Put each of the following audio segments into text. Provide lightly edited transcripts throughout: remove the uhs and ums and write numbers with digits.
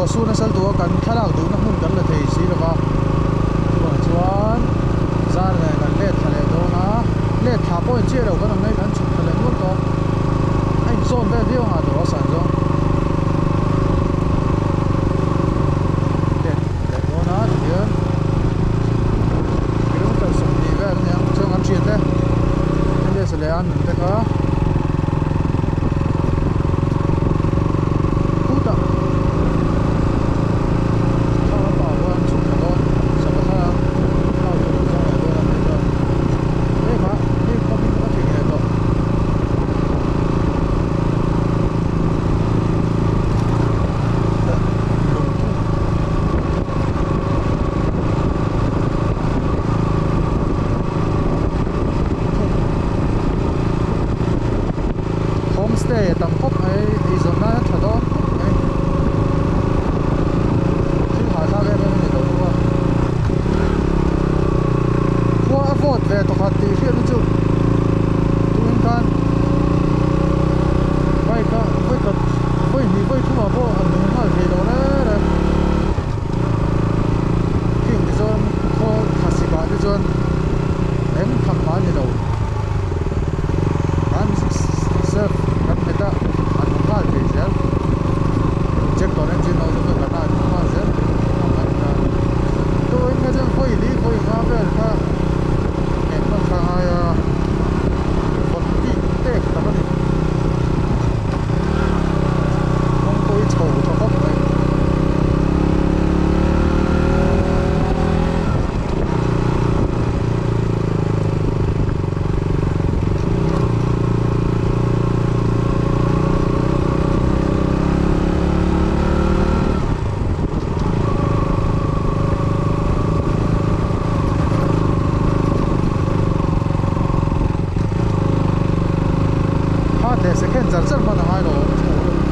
Ruah sur nasa lutuk a kan thlalak duhna hmun kan la thei si lova chuvang chuan zar nen kan let thla leh dawn a let thla pawh in chiah lo kan awm mai kan chhuk thla leh nual tawh a inzawn vel viau ang a tawh a san zawng let leh dawn a tihian kilometer 20 vel a niang chuan kan hriat e Elias leh a nun te kha. Khutah thla a pah chuan chhuk thla dawn sava thla thla tur an zawng leh dawn a nih chuan hei kha mi khaw hming ka thing leh tawh. Lungphung Homestay a tam khawp mai eizawn nan a tha dawn khawp mai thil hahthlak em em a ni lo bawk a khua a vawt ve tawkhat tih hriatna chu tuin khan bike a vawikhat vawihnih vawithum ah pawh a nung nghal thei lo reng reng khing te chuan khaw thlasik ah te chuan eng tham mah a ni lo. Kan self kan hmet a an awm nghal thei zel injector engine ho chu kan an awm nghal zel tuin kha chuan vawi li vawi nga vel kha hmet hman kha a ngai a vawt bik tek tak a ni kawngpui chho tha khawp mai. Kha leh second char char hman a ngai lo ang chho deuh tur.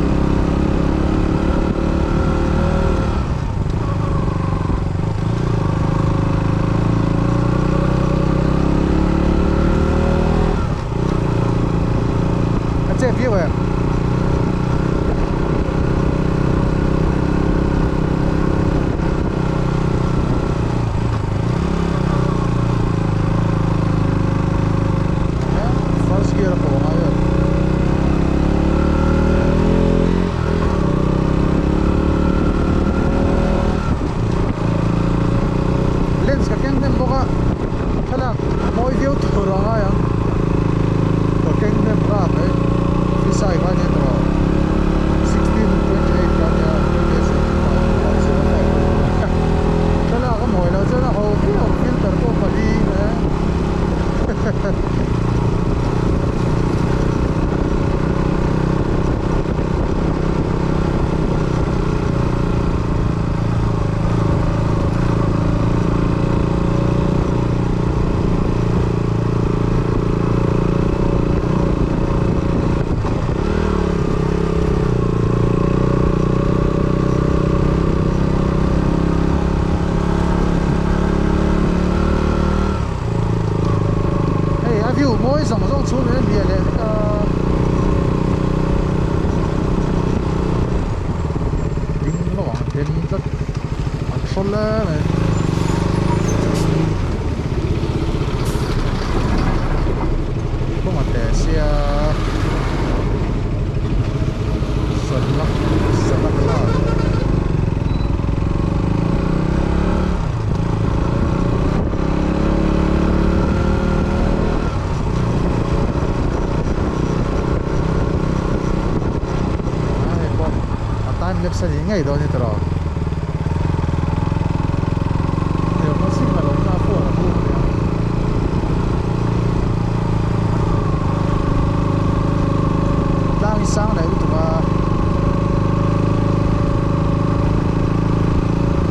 A chet viau em? First gear a pawh a ngai em? Lens ka keng hnem bawk a thlalak mawi viau tur a ngai ang ka keng hnem rap mai fisai kha nia tawh 16 28 kha nia thlalak a mawi loh chuan a ho viau filter pawh pali hehehe. Hei a view mawi zawng zawng chhung in a hliah leh vek a ding lawk ang den tlat an hrawl e mai kawng a te sia sanna sanna car. A hei pawh a time lapse a nih ngei dawn ni tawh hei awm na signal awm na a phone a hung a nia. Tlang hi sang leh lutuk a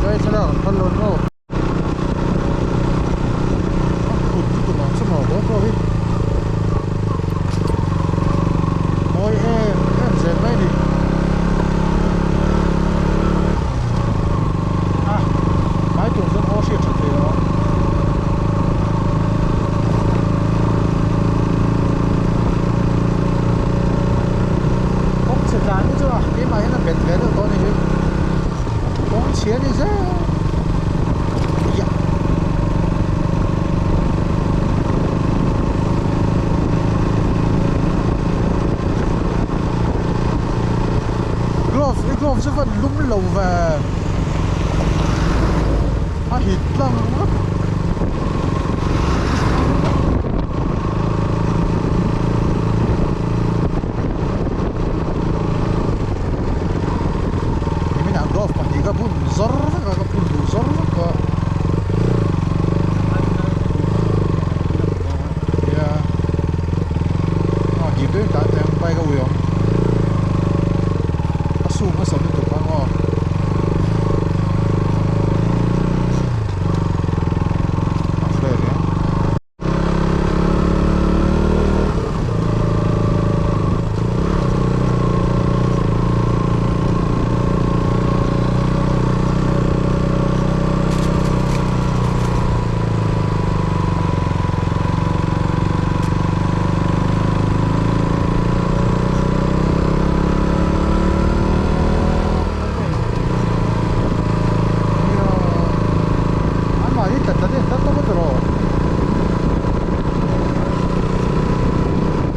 Zai thlalak an phal lo maw A khut lutuk ang chu maw GoPro hi Mawi em em zel mai a ni A hmai tur chuan aw hriat tha thei lo ang. chhia ni zel yeah. Glove i glove chu van lum lo ve a hit tlang vek. Niminah glove pahnih ka bun zawr vek a ka phun duh zawr vek a nia a dip deuhin tan teh ang bike a ui awm a suk nasa lutuk ang aw. A hre reng. Nia anmahni tlat tlat in tlat tawp a tiraw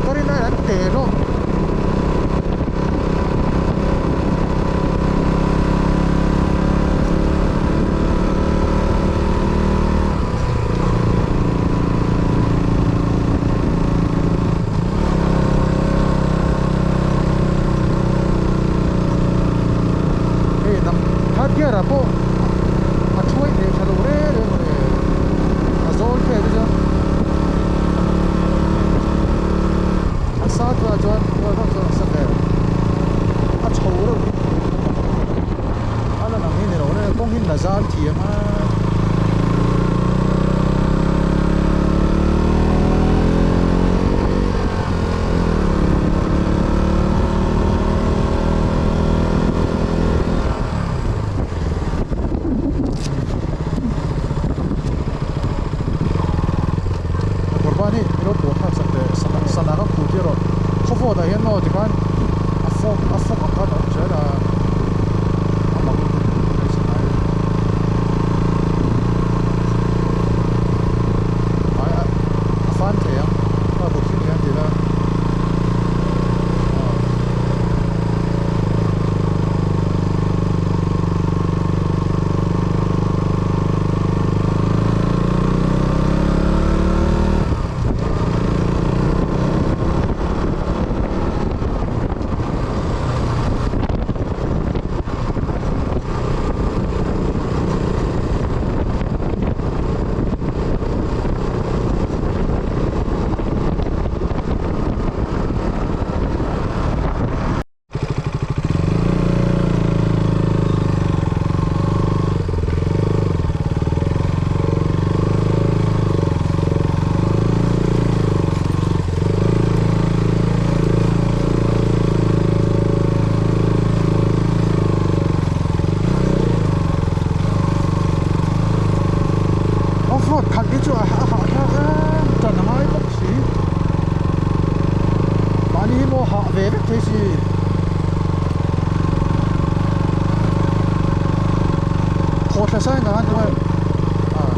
ka rin aiin an te hlawm. Hei dang third gear ah pawh a thuai thei tha lo reng reng mawle a zawl phei te chuan a sa chuan chuan chuan a sa vel a chho reuh hi a lan ang hi ni lo reng kawng hi la zar thiam a. Qurbani ilo pawh thlak sak teh sana sana ka khuh tir rawh khawvawt ah hian maw tikhan a fawk a fawk ang khan a awm zel a a mak lutuk hei sana hi ai a a fan thei ang a kut thleng hian ti ila aw. Off road khalh hi chu a hahthlak em tan a ngai bawk si mahni hi maw hah ve vek thei si. Khawthla sai ang khan tunge ah.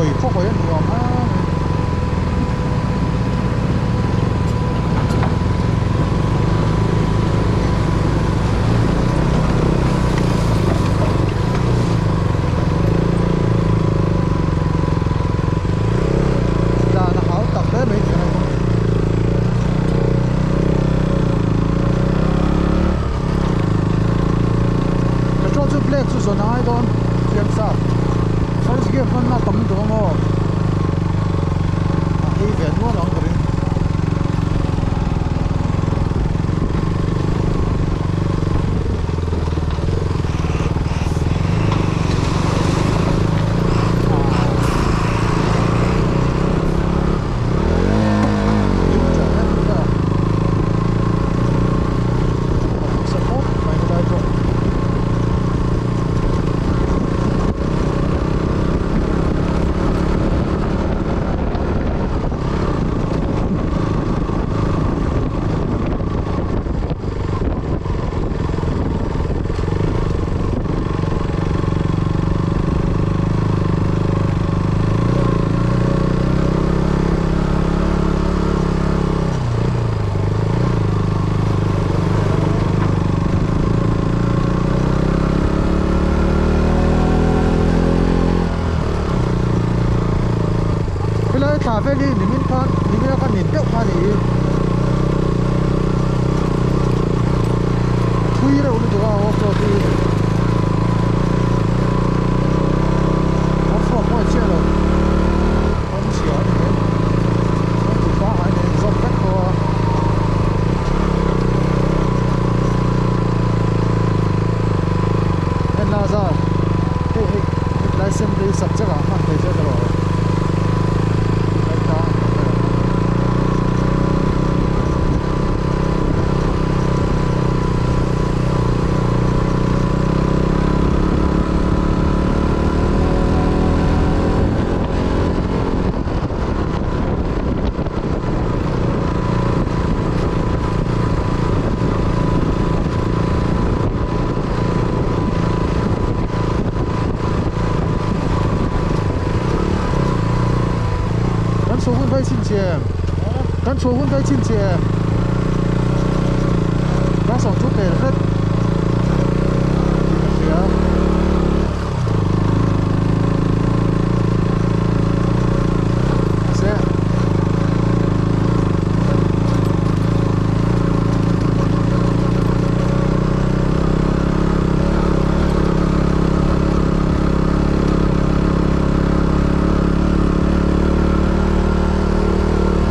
Hawi khaw hawi a nuam a ni. Dan a hau tak hle mai tih a Petrol chu black chu zawn a ngai dawn thiam sa first gear hmanna tam duh ang aw a ei ve nual ang ka ring. Helai thla vel hi nimin khan nimin a khan nin deuh kha a ni hi a thui reuh lutuk a off road hi off road pawh a chiah lo kawng chhia a ni mai kawngpui pangngai nen a inzawm vek tawh a. Enna zar hei hei hetlai assembly subject ah hman thei che ka rawh hetlai tlang a hmuh theih ang. Kan chhuah hun kai chin che em? Kan chhuah hun kai chin che em? Ka sawm chu pel hret tih ka hria. Mahse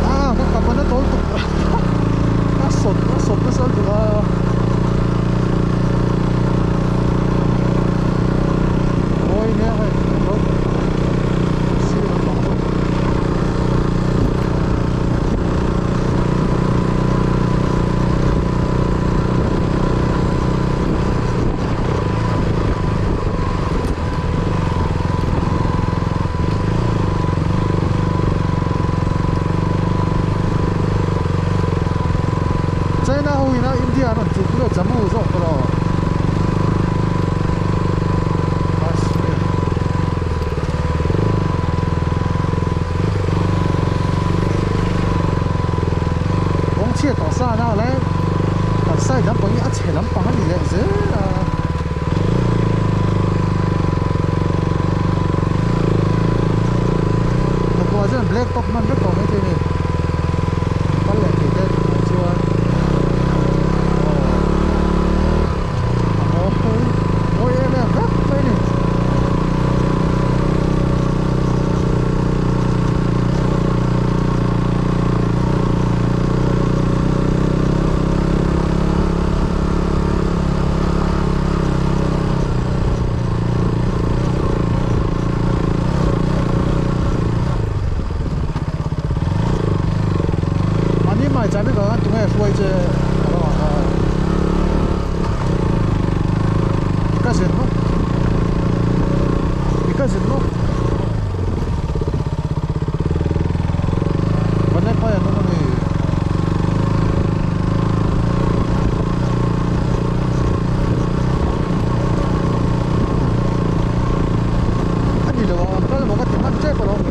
Ah ka kap a na tawl tuk a sawt a sawt nasa lutuk a. Mawi nia hei road sir lampang pawh. China ho ina India an rawn chuk chu Jammu zawk tawh lo. Kashmir. Kawng chhiat tawh sa na lai kan side lampang hi a chhe lampang a ni leh zel a. Nakua chuan black top hman vek tawh maithei a ni. Kal leh thei te ah chuan aw a mawi mawi em em vek mai a ni. Mahni mai chah bik ah khan tunge hruai che a lo ang a i cousin maw i cousin maw Vanlai phai an awm a ni. A ni lo ang kal maw ka ti hman tep alawm.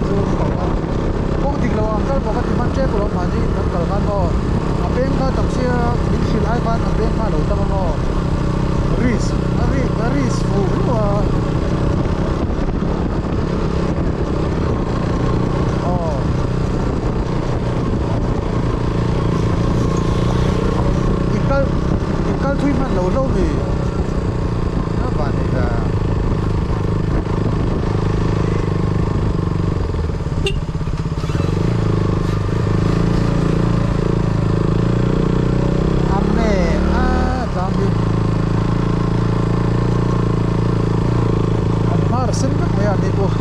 an ni pawh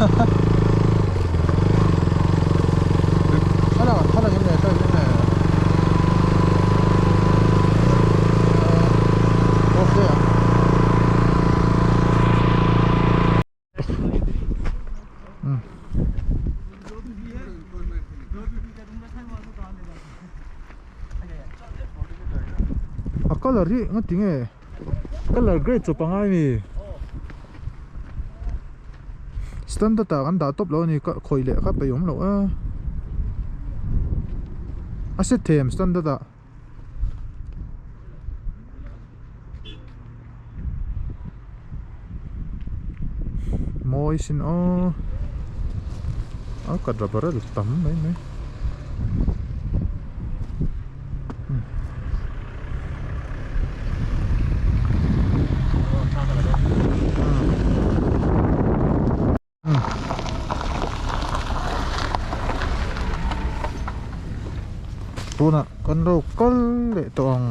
thlalak an thlalak em le thlalak em le off daih ang. A colour hi nga ti nge colour grey chawp a ngai mi standard ah kan dah tawp lo a ni ka khawih leh kha peih awm loh a a set thei em standard ah. Mawi sin aw a ka rubber a tam mai mai. Tunah kan lo kal leh tawh ang.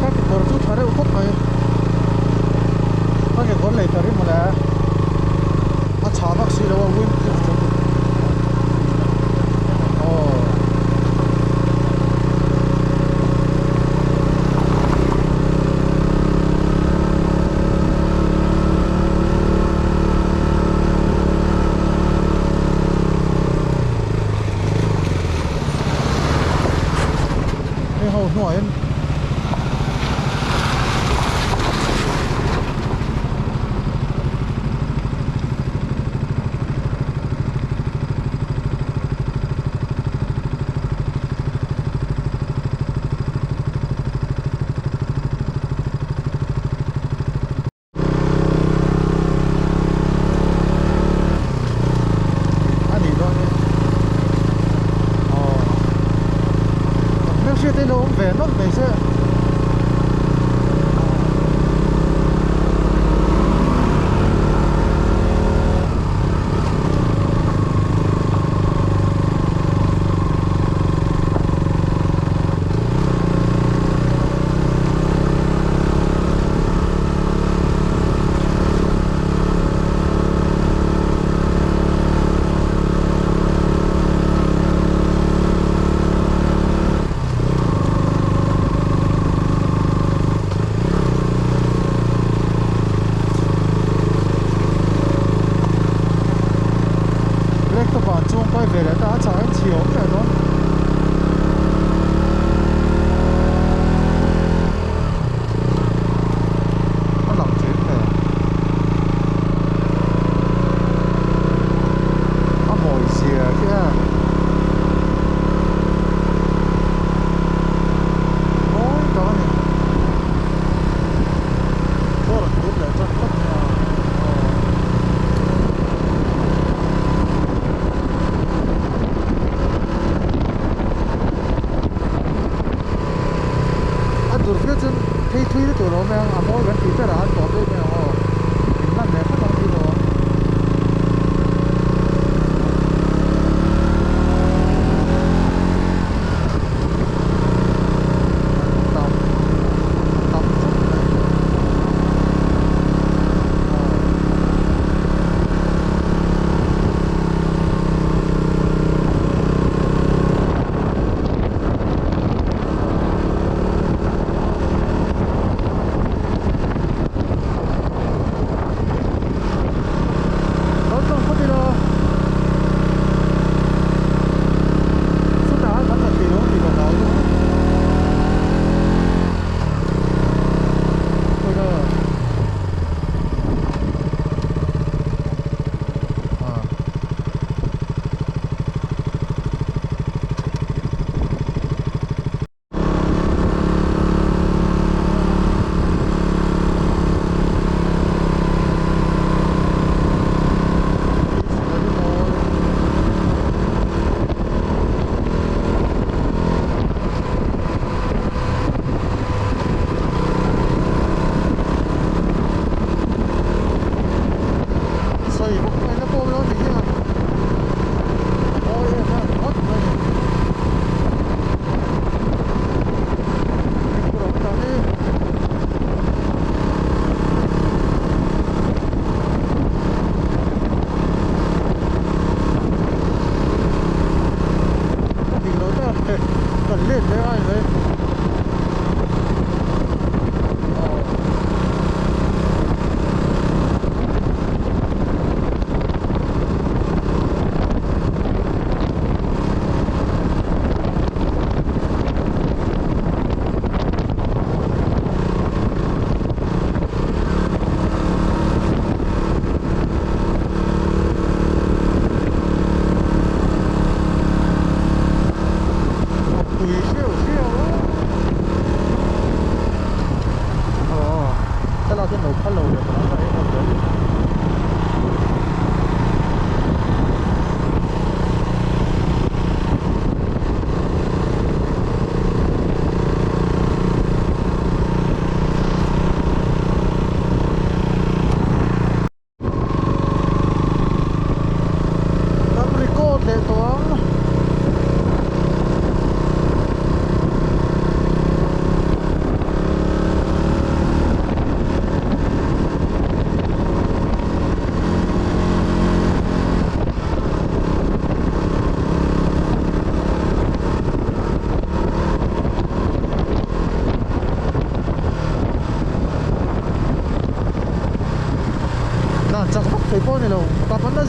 Ka kekawr chu tha reuh khawp mai ka kekawr lei ta ri mawle a chhah vak si lo a windproof tha lutuk aw. Hei ho hnuai in A nih dawn hi aw kan hmelhriat te lo awm ve nawlh mai se. Black top ah an chuang kai ve leh ta a chhah hian chhi a awm leh dawn. A lang thin hle. A mawi zia khi a. Mawi tak a ni. Khaw rawn tut leh tan phawt mai a. Aw.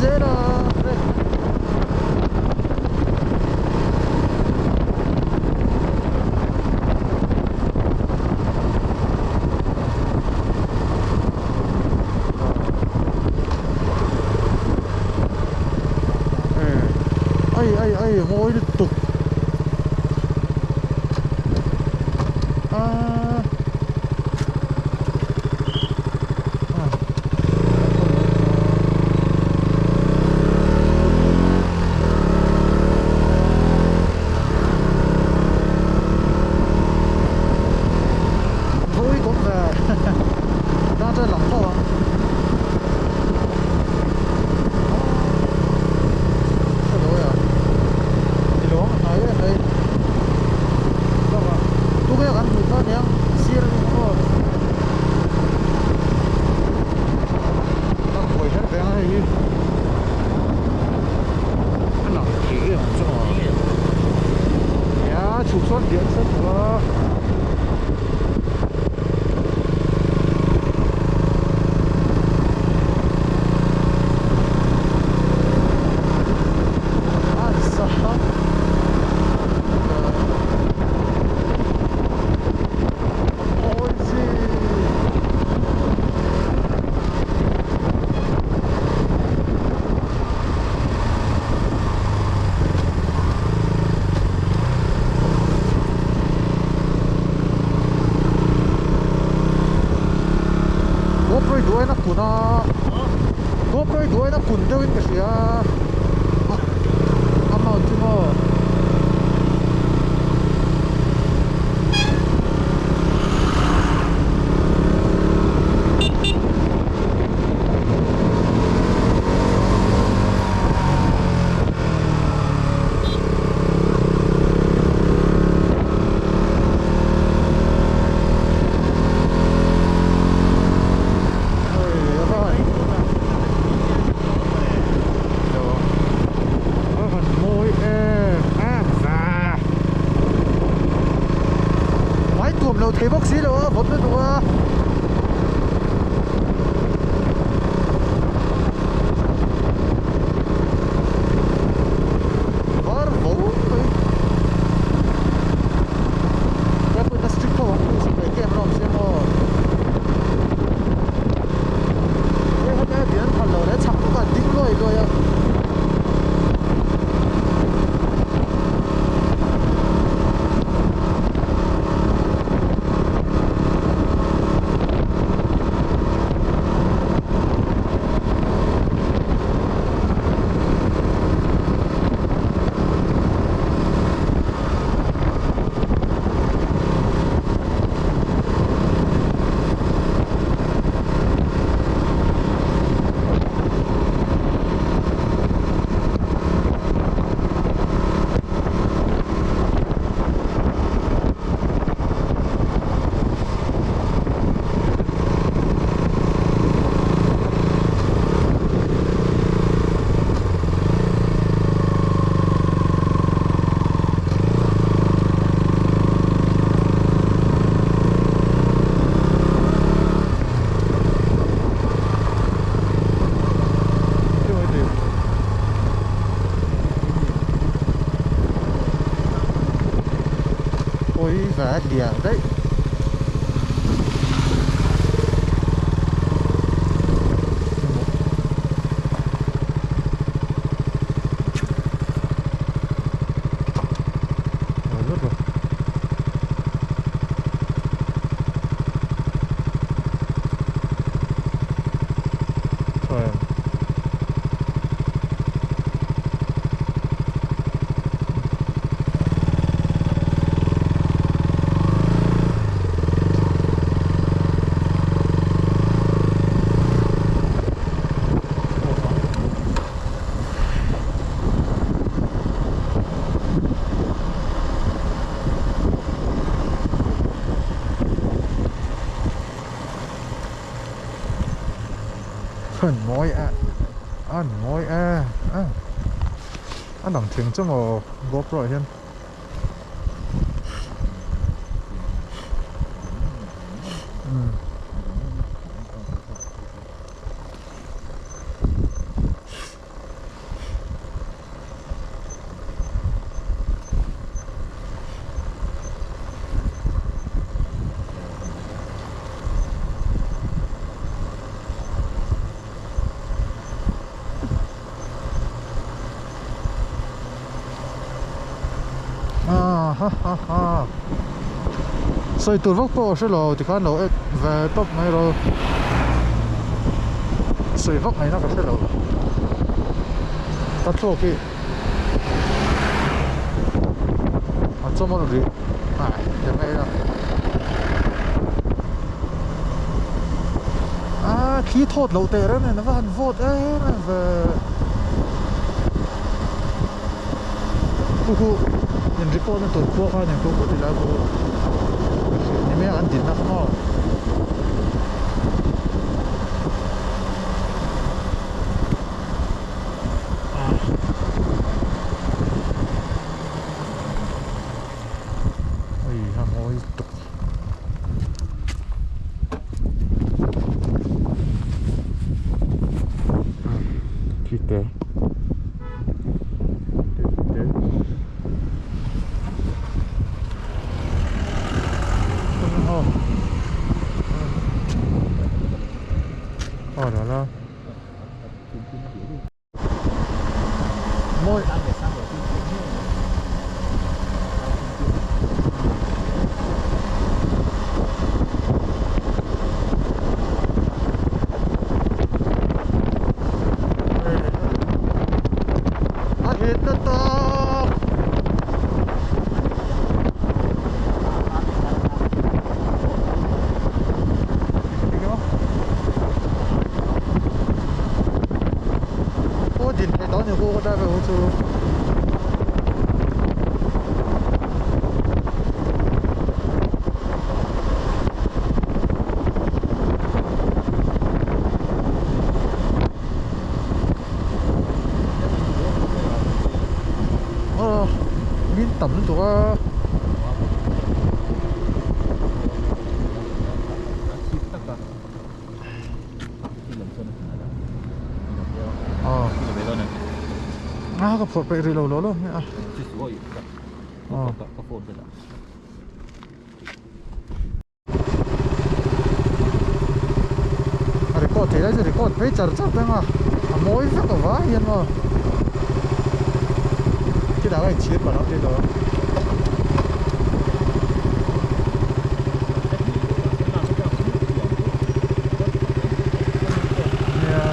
zel a. Ai ai ai ngawi lutuk a. Vui cũng về đang trên lòng thôi. GoPro duain a kun deuhin ka hria a mount chu maw. Thei bawk si lo a vawt lutuk a. Var vo mai. Airport na street ho ang sipai te an rawm sia maw. Hei heta dian phal lo leh chhak bawk a ding luai luai a. Ôi giời, liàng đấy. Rồi rút rồi. Rồi. An mawi a an mawi a a a lang thing chu maw GoPro ah hian. Ha ha ha. Sawi tur vak pawh a hre lo tikhan lo en ve tawp mai rawh. Sawi vak ngaihna ka hre lo. Ka thluak hi a chawmawlh rih ai ti mai ila. A thli thawt loh teh reng nen a va han vawt em em ve. Khu khu in report na tur khua khan engpawh pawh ti lai khu ni mai a an dinna kha maw. Hei a mawi tuk. Khi te. Te te. Oh, đó là Mawi. A hit na tak. Aw din theih tawh ni khu ka driver ho chu. Aw min tam lutuk a. A ka phawrh peih rih lo lo lo a. A record thei lai chu record phei char char peng a a mawi vek a vai hian maw khitah khan inchhir palh ang tih tawh. Nia.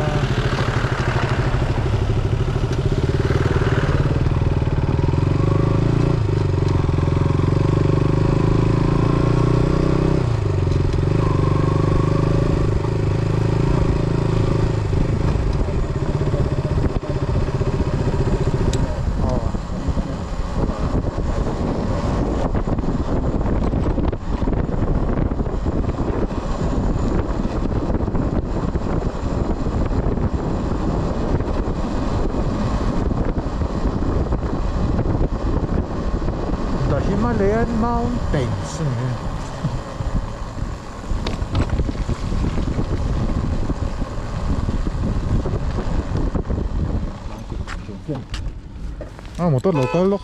The Himalayan Mountains a ni hi. A motor lo kal lawk.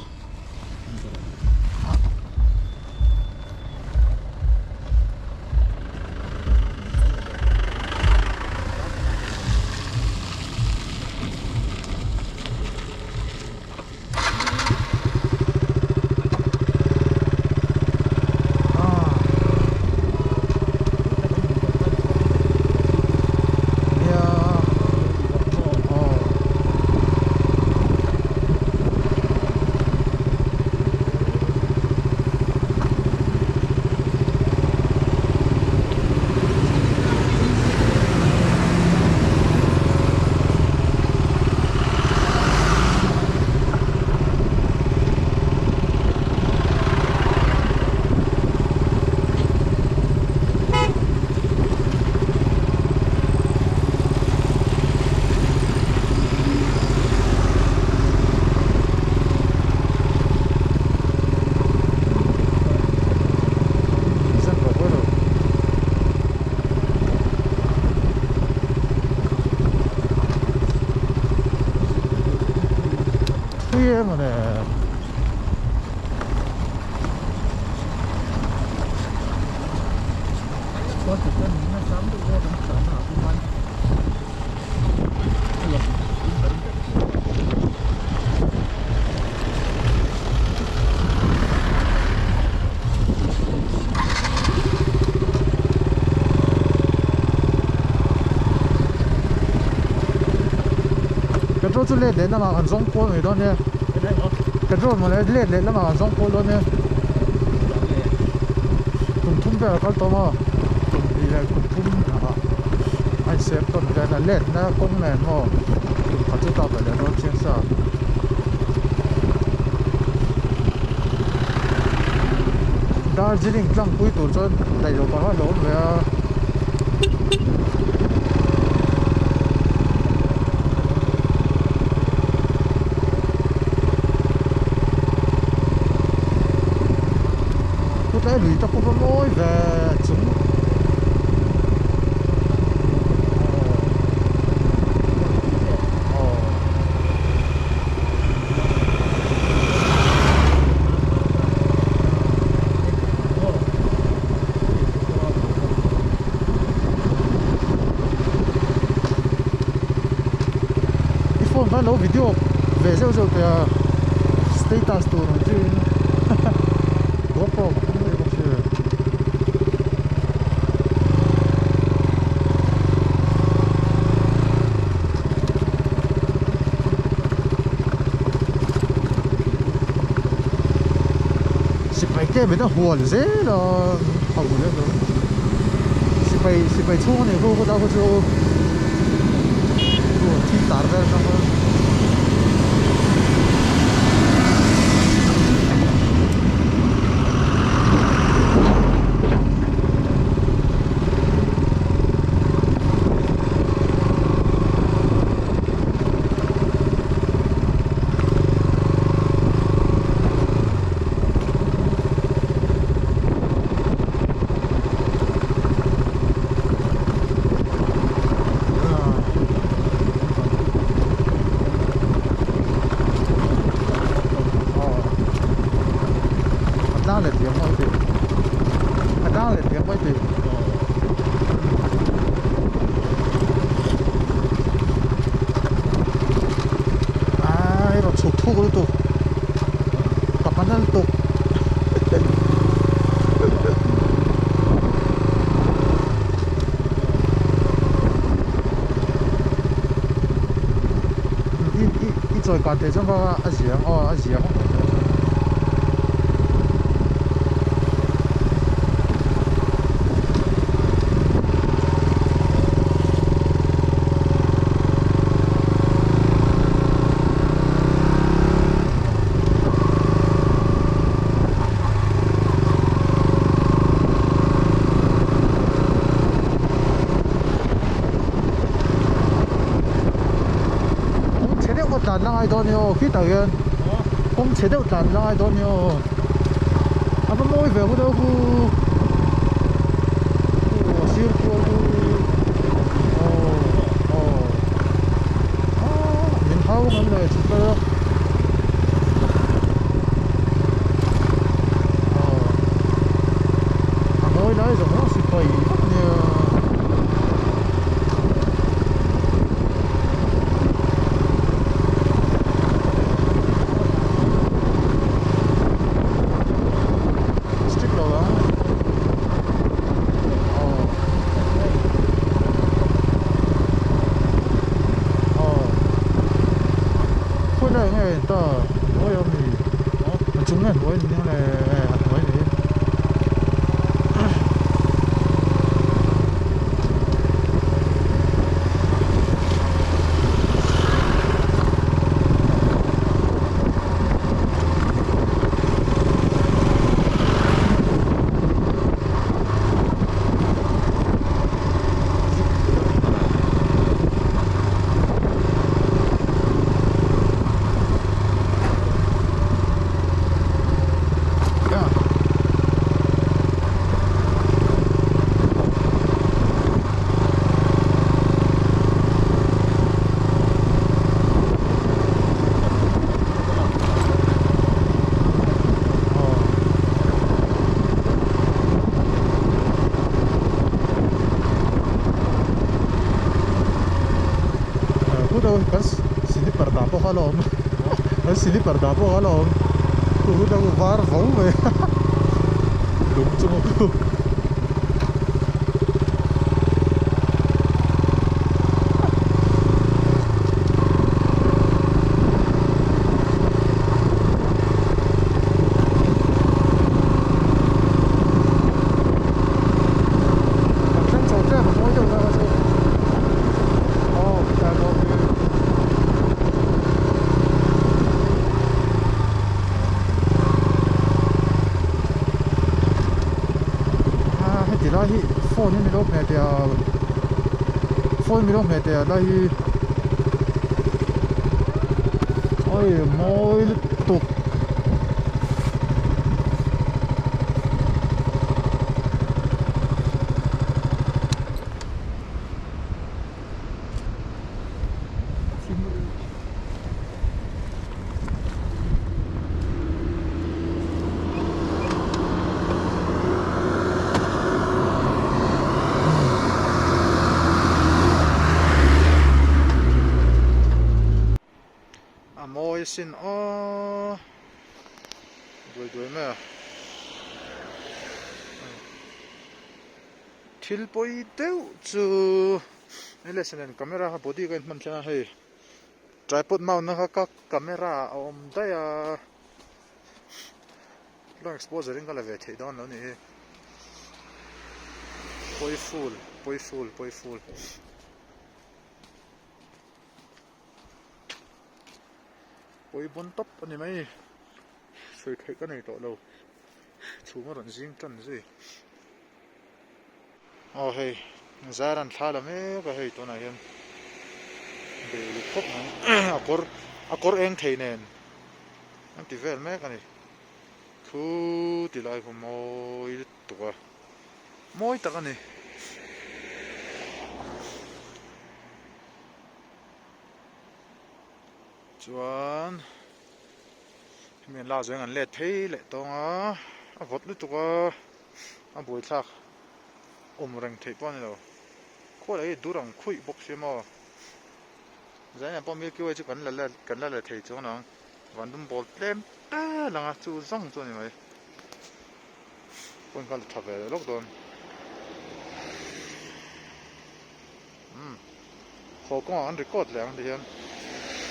Thui em a nè. Petrol chu let leh lamah kan zawng kual mai dawn nia. Petrol mawle let leh lamah kan zawng kual dawn nia. Kum thum vel a kal tawh maw? Kum hnih leh kum thum a insem tawn vel a let na kawng nen maw kum khat chu ta belh leh dawn chiang sa. Darjeeling tlangpui tur chuan daih loh pah a hlawm ve a. Chutlai lui te pawh a mawi ve chung aw. I phone khan lo video ve zeuh zeuh teh a status tur ang chiin GoPro ka hmang daih bawk sia. Sipai te min a hual zel a a ul em em sipai sipai chhung a nih khu khawtlai khu chu thil tar vel atang khan. Ai rawn chhuk thuk lutuk ka hma nal tuk i i i chawi kan theih chuan bak a ziang aw a ziang. Kawng chhe deuh ka tlan la ngai dawn ni aw khitah hian kawng chhe deuh tlan la ngai dawn ni aw a va mawi ve khu deuh khu aw a sir kual khu aw aw ah min hau ang le chhuk vel a aw a mawi lai zawng zawng sipai vak a nia. Strict lo ang aw aw khawi lai nge ta hnuai a mi a chung nge hnuai ni nge a hnuai ni. Kan slipper dah pawh kha la awm kan slipper dah pawh kha la awm khu chu ka var vo mai lung chunga khu. phone milo hmeh teh a lai hi oi mawi lutuk. A mawi asin aw duai duai mai a thil pawi deuh chu hei nen camera kha body ka inhman thleng a hei. Tripod mount na kha ka camera ah a awm daih a, long exposure in ka la ve theih dawn lo nih hi, pawi full pawi full pawi full. Pawi bawn tawp a ni mai, sawi theih ka nei tawh lo, chhum a rawn zing tan zui. Aw hei zar an thla la mek a hei tunah hian bei uluk khawp mai a kawr a kawr eng thei nen an ti vel mek a ni thu ti lai khaw mawi lutuk a mawi tak a ni. Chuan hemi an lak zawng an let phei leh tawng a a vawt lutuk a. A buaithlak awm reng theih pawh a ni lo. Khual hi dur ang khuih bawk sia maw. Zainah pawh Milky Way chu kan la la kan la la thei chuang ang. Van dum bawl tlem te lang a chu zawng chu a ni mai. Phone kha la tha ve leh lawk dawn. Umm haw kawngah an record leh ang ti hian.